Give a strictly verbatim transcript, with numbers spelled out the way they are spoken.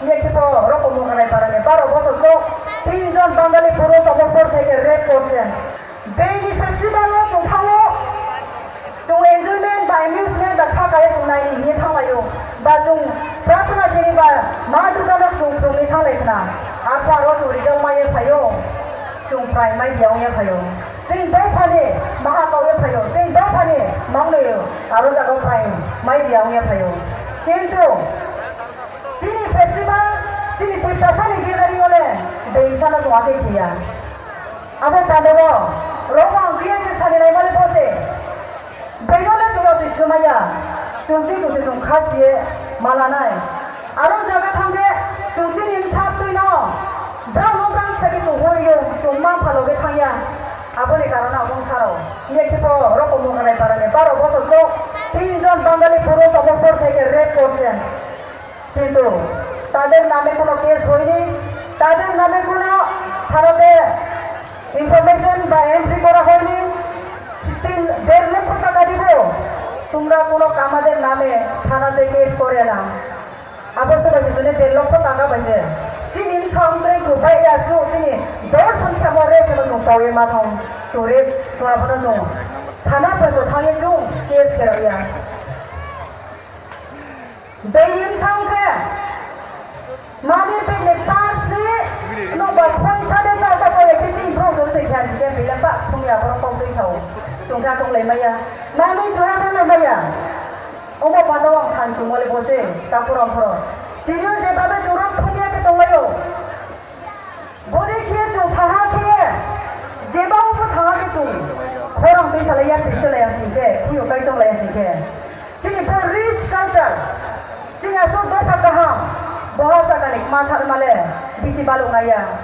Hinkhe bo Rokomung Kanai Parani baro bosor kok tinjon Bangali purush omo por theke rape korse. Bini festival o tongthao chwng enjoyment ba amusement ba kha kaya tongnai hinwi thanglaio. Ba chwng prarthana khini ba Ma Durga no chwng phrwngwi thanglai khna. Arphuh aro chwng result maiya phaio. Chwng prai mai diya wngya phaio. Chwng dophani maha kauya phaio. Chwng dophani mangnoio. Aro jaga prai mai diya wngya phaio. Kintu chini festival, chini Tiprasani girari ole bengsano chwng akhai khiya. Abo pandao, rogo ang khe sani naimani bose. Beno le chwng twi swmaya, chwng twi twi chwng kha chiye malanai. Aro jaga thangkhe chwng tini bwsa twi no, brao no brang sagi chwng horio, chwng ma phalo khe thangya. Aboni karone abong sarao. Hinkhe bo Rokomung Kanai Parani baro bosor kok tinjon Bangali purush omo por theke rape korse. কিন্তু তাদের নামে কোনো কেস হয়নি, তাদের নামে কোনো থানাতে ইনফরমেশন বা এন্ট্রি করা হয়নি। তিন দেড় লক্ষ টাকা দিব, তোমরা কোনো আমাদের নামে থানাতে কেস করে না। Abo se bai se deড় লক্ষ টাকা bai se. Chini bwsa wngwi kubai ya su, chini dorson khe amo rape khe no chwng pawi ma thang. Chwng rape, chwng abono chwng thana bai bo thangwi chwng case khe rw ya. Bini bwsa wngkhe mani bini parsi nokbar phaisa de ta ta koi ekhe chini bro do se khan je bile pa thung ya borok kok twi sao. Chwng kha tong lai maya. Mani chwra tong lai maya. Omo panda ang san chwng mole bo se ta pura phoro. Tini je babe chwra thung ya khe tong laio. Boni khe chwng thaha khe jeba wngkha thaha khe chwng khorang twi salai ya, twi salai ya sing khe, khuyo kai chong lai ya sing khe. Chini bo rich culture, chini aswk dopha kaham, boha sakani ma thar male bisi baluk nai ya.